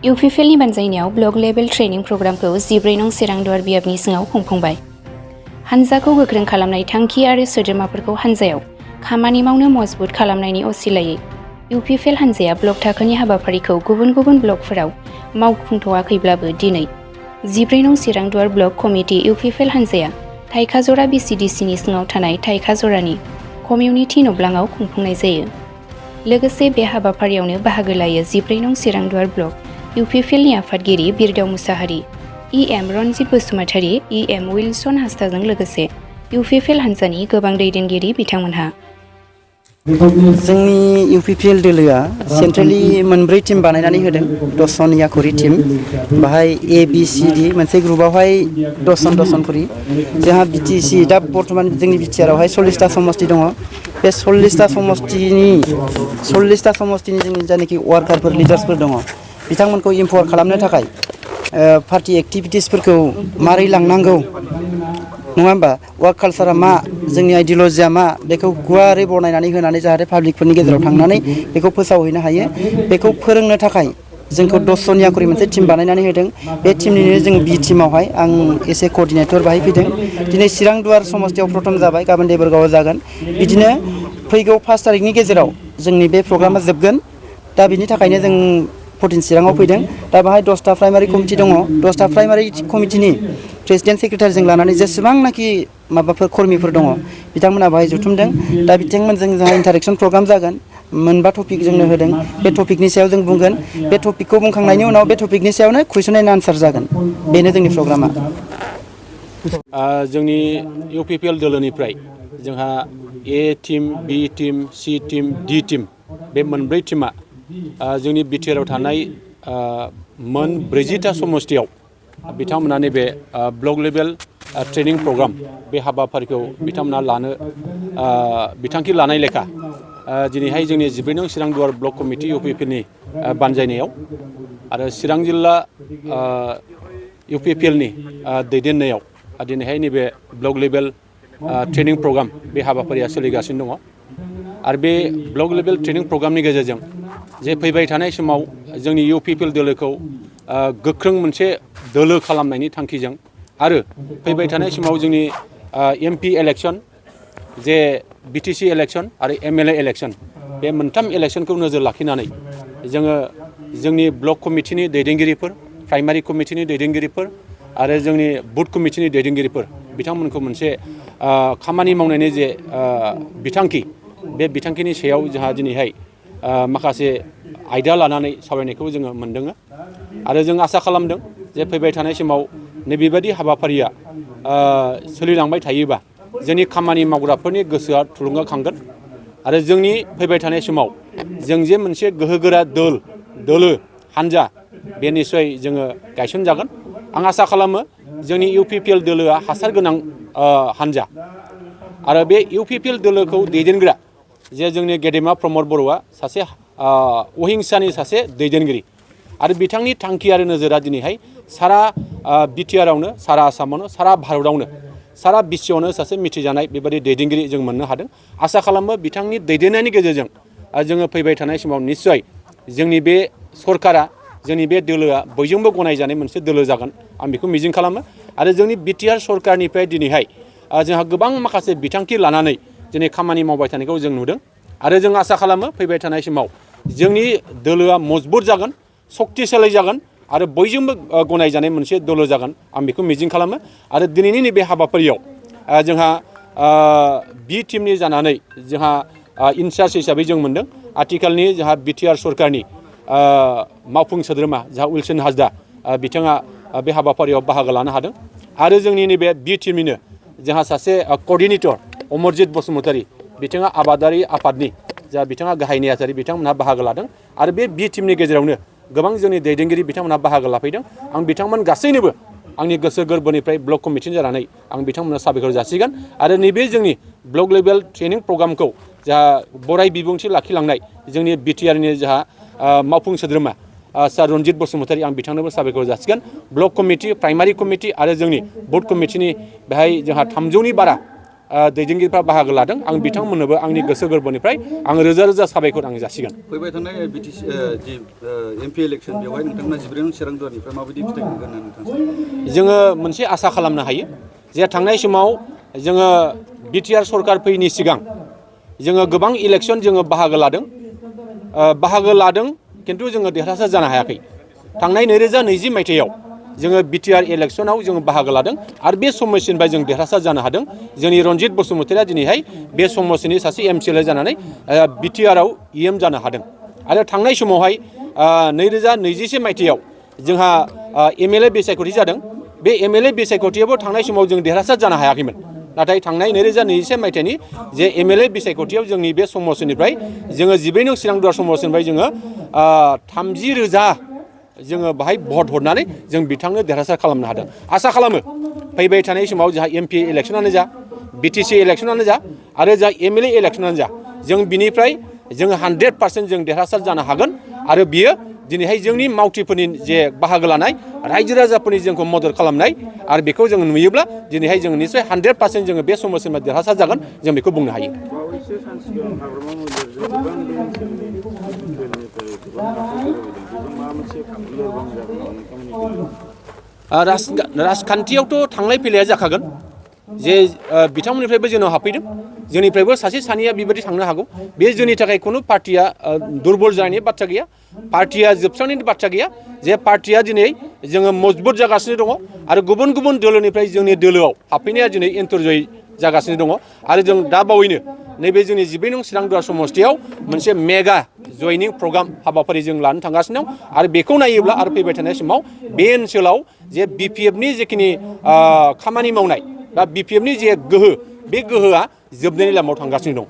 UPPL नि बानजायनायाव block level training प्रग्रामखौ 14 नं सिरांदुवार बियाबनि सिङाव खुंफुंबाय। हानजाखौ गोख्रों खालामनाय थांखि आरो सोद्रोमाफोरखौ हानजायाव खामानि मावनो मजबुत खालामनायनि असिलायै UPPL हानजाया ब्लक थाखोनि हाबाफारिखौ गुबुन गुबुन ब्लकफोराव मावफुंथ'वाखैब्लाबो दिनै 14 नं सिरांदुवार ब्लक कमिटि UPPL हानजाया थाइखाजरा VCDC नि सिङाव थानाय थाइखाजरानि कमिउनिटी नब्लाङाव खुंफुंनाय जायो। लोगोसे बे हाबाफारियावनो बाहागो लायो 14 नं सिरांदुवार ब्लक UPPL नि आफादगिरि बिरदाव Mushahary, EM Ranjit Basumatary, EM Wilson हास्ताजों लोगोसे UPPL हानजानि गोबां दैदेनगिरि बिथांमोनहा। जोंनि UPPL दोलोआ सेन्ट्रेलि मोनब्रै टीम बानायनानै होदों, 10 जन याखरि टीम। बाहाय ABCD मोनसे ग्रुपआवहाय 10 जन खरि। जोंहा BTC दा बर्तमान जोंनि BTR आवहाय 40टा समष्टि दङ। बे 40टा समष्टिनि जोंनि जायनाखि वार्कारफोर लिडार्सफोर दङ, बिथांमोनखौ इम्पावार खालामनो थाखाय पार्टी एक्टिभिटिसफोरखौ मारै लांनांगौ, नङा होमबा? वार्क कालचारा मा, जोंनि आइडियलजिया मा, बेखौ गुवारै बरनायनानै होनानै जाहाथे पाब्लिकफोरनि गेजेराव थांनानै बेखौ फोसावहैनो हायो, बेखौ फोरोंनो थाखाय जोंखौ 10 जन याकरि मोनसे टीम बानायनानै होदों। बे टीमनिनो जों B टीमावहाय आं एसे कअर्डिनेटर बाहाय फैदों। दिनै सिरांदुवार समष्टियाव प्रथम जाबाय, गाबोन देबोरगावआव जागोन। बिदिनो फैगौ 5 तारिखनि गेजेराव जोंनि बे प्रग्रामा जोबगोन। दा बिनि थाखायनो जों 14 चिराङाव फैदों। दा बाहाय 10टा प्राइमारि कमिटि दङ। 10टा प्राइमारि कमिटिनि प्रेसिडेन्ट सेक्रेटारिजों लानानै जेसेबांनाखि माबाफोर कर्मिफोर दङ, बिथांमोना बाहाय जथुमदों। दा बिथांमोनजों जोंहा इन्टारेक्सन प्रग्राम जागोन। मोनबा टपिक जोंनो होदों। बे टपिकनि सायाव जों बुंगोन। बे टपिकखौ बुंखांनायनि उनाव बे टपिकनि सायावनो कुइसन एन्ड आनसार जागोन। बेनो जोंनि प्रग्रामा। जोंनि UPPL दोलोनिफ्राय जोंहा A team, B team, C team, D team, बे मोनब्रै टीमा जोंनि BTR आव थानाय मोन 40टा समष्टियाव बिथांमोना नैबे ब्लक लेभेल ट्रेनिं प्रग्राम बे हाबाफारिखौ बिथांमोना लानो बिथांखि लानाय लेखा दिनैहाय जोंनि 14 नं सिरांदुवार ब्लक कमिटि UPPL नि बानजायनायाव आरो चिरां जिल्ला UPPL नि दैदेननायाव दिनैहाय नैबे ब्लक लेभेल ट्रेनिं प्रग्राम बे हाबाफारिया सोलिगासिनो दङ। आरो बे ब्लक लेभेल ट्रेनिं प्रग्रामनि गेजेरजों जे फैबाय थानाय समाव जोंनि UPPL दोलोखौ गोख्रों मोनसे दोलो खालामनायनि थांखिजों आरो फैबाय थानाय समाव जोंनि MP इलेक्सन, जे BTC इलेक्सन आरो MLA इलेक्सन, बे मोनथाम इलेक्सनखौ नोजोर लाखिनानै जोङो जोंनि ब्लक कमिटिनि दैदेनगिरिफोर, प्राइमारि कमिटिनि दैदेनगिरिफोर आरो जोंनि बुथ कमिटिनि दैदेनगिरिफोर बिथांमोनखौ मोनसे खामानि मावनायनि जे बिथांखि, बे बिथांखिनि सायाव जोंहा दिनैहाय माखासे आयदा लानानै सावरायनायखौ जोङो मोनदों। आरो जों आसा खालामदों जे फैबाय थानाय समाव नैबेबायदि हाबाफारिया सोलिलांबाय थायोबा जोंनि खामानि मावग्राफोरनि गोसोआ थुलुंगाखांगोन आरो जोंनि फैबाय थानाय समाव जों जे मोनसे गोहोगोरा दोलो हानजा बे निस्सय जोङो गायसनजागोन। आं आसा खालामो जोंनि UPPL दोलोआ हासार गोनां हानजा आरो बे UPPL दोलोखौ दैदेनग्रा जे जोंनि गेदेमा प्रमद बर'आ सासे अहिंसानि सासे दैदेनगिरि आरो बिथांनि थांखि आरो नोजोरा दिनैहाय सारा BTR आवनो, सारा आसामावनो, सारा भारतआवनो, सारा बिश्वआवनो सासे मिथिजानाय बेबायदि दैदेनगिरि जों मोननो हादों। आसा खालामो बिथांनि दैदेननायनि गेजेरजों जोङो फैबाय थानाय समाव निस्सय जोंनि बे सरकारा, जोंनि बे दोलोआ बयजोंबो गनायजानाय मोनसे दोलो जागोन, आं बेखौ मिजिं खालामो। आरो जोंनि BTR सरकारनिफ्राय दिनैहाय जोंहा गोबां माखासे बिथांखि लानानै दिनै खामानि मावबाय थानायखौ जों नुदों आरो जों आसा खालामो फैबाय थानाय समाव जोंनि दोलोआ मजबुत जागोन, सक्तिशालि जागोन आरो बयजोंबो गनायजानाय मोनसे दोलो जागोन, आं बेखौ मिजिं खालामो। आरो दिनैनि नैबे हाबाफारियाव जोंहा B टीमनि जानानै जोंहा इनचार्ज हिसाबै जों मोनदों आथिखालनि जोंहा BTR सरकारनि मावफुं सोद्रोमा जोंहा उइलसन हाजदा, बिथाङा बे हाबाफारियाव बाहागो लानो हादों। आरो जोंनि नैबे B टीमनिनो जोंहा सासे कअर्डिनेटर अमरजित बसुमतारी, बिथाङा आबादारि आफादनि बिथाङा गाहाय नेहाथारि, बिथांमोनहा बाहागो लादों। आरो बे B टीमनि गेजेरावनो गोबां जोंनि दैदेनगिरि बिथांमोनहा बाहागो लाफैदों। आं बिथांमोन गासैनोबो आंनि गोसो गोरबोनिफ्राय ब्लक कमिटिनि जानानै आं बिथांमोननो साबायखर जासिगोन। आरो नैबे जोंनि ब्लक लेभेल ट्रेनिं प्रग्रामखौ जा बराय बिबुंथि लाखिलांनाय जोंनि BTRनि जोंहा मावफुं सोद्रोमा सार रनजित बसुमतारी, आं बिथांनोबो साबायखर जासिगोन। ब्लक कमिटि, प्राइमारि कमिटि आरो जोंनि बुथ कमिटिनि बेहाय जोंहा 300नि बारा दैदेनगिरिफ्रा बाहागो लादों आं बिथांमोननोबो आंनि गोसो गोरबोनिफ्राय आं रोजा रोजा साबायखर आं जासिगोन। फैबाय थानाय बिटिसि जि एमपि इलेक्सन बेवहाय नोंथांमोना 14 नं चिरां दुवारनिफ्राय माबायदि फिथाइ मोनगोन होनना नोंथां जोङो मोनसे आसा खालामनो हायो जे थांनाय समाव जोङो बिटिआर सरकार फैयैनि सिगां जोङो गोबां इलेक्सन जोङो बाहागो लादों खिन्थु जोङो देरहासार जानो हायाखै। थांनाय 2020 मायथाइयाव जोङो बिटिआर इलेक्सनाव जोङो बाहागो लादों आरो बे समस्टिनिफ्राय जों देरहासार जानो हादों। जोंनि रनजित बसुमतारिया दिनैहाय बे समस्टिनि सासे एमसिएलए जानानै बिटिआरआव इएम जानो हादों आरो थांनाय समावहाय 2021 मायथाइयाव जोंहा एमएलए बिसायख'थि जादों। बे एमएलए बिसायख'थियावबो थांनाय समाव जों देरहासार जानो हायाखैमोन। नाथाय थांनाय 2021 मायथाइनि जे एमएलए बिसायख'थियाव जोंनि बे समस्टिनिफ्राय जोङो 14 नं चिरां दुवार समस्टिनिफ्राय जोङो 30,000 जोङो बाहाय भट हरनानै जों बिथांनो देरहासार खालामनो हादों। आसा खालामो फैबाय थानाय समाव जोंहा एमपि इलेक्सनानो जा बिटिसि इलेक्सनानो जा आरो जा एमएलए इलेक्सनानो जा जों बिनिफ्राय जोङो 100% जों देरहासार जानो हागोन आरो बियो दिनैहाय जोंनि मावथिफोरनि जे बाहागो लानाय रायजो राजाफोरनि जोंखौ मदद खालामनाय आरो बेखौ जों नुयोब्ला दिनैहाय जों निश्चय 100% जोङो बे समस्टिनिफ्राय देरहासार जागोन जों बेखौ बुंनो हायो। राजखान्थियावथ' थांलाय फैलाया जाखागोन जे बिथांमोननिफ्रायबो जोंनाव हाबफैदों जोंनिफ्रायबो सासे सानैया बेबायदि थांनो हागौ। बे जोंनि थाखाय खुनु पार्टिया दुरबल जानायनि बाथ्रा गैया, पार्टिया जोबस्रांनायनि बाथ्रा गैया। जे पार्टिया दिनै जोङो मजबुत जागासिनो दङ आरो गुबुन गुबुन दोलोनिफ्राय जोंनि दोलोआव हाबफैनाया दिनै एन्टरजय जागासिनो दङ आरो जों दा बावैनो नैबे जोंनि 14 नं चिरां दुवार समस्टियाव मोनसे मेगा जयनिं प्रग्राम हाबाफारि जों लानो थांगासिनो दं आरो बेखौ नायोब्ला आरो फैबाय थानाय समाव बे ओनसोलाव जे बिपिएफनि जेखिनि खामानि मावनाय बा बिपिएफनि जे गोहो बे गोहोआ जोबनायनि लामायाव थांगासिनो दं।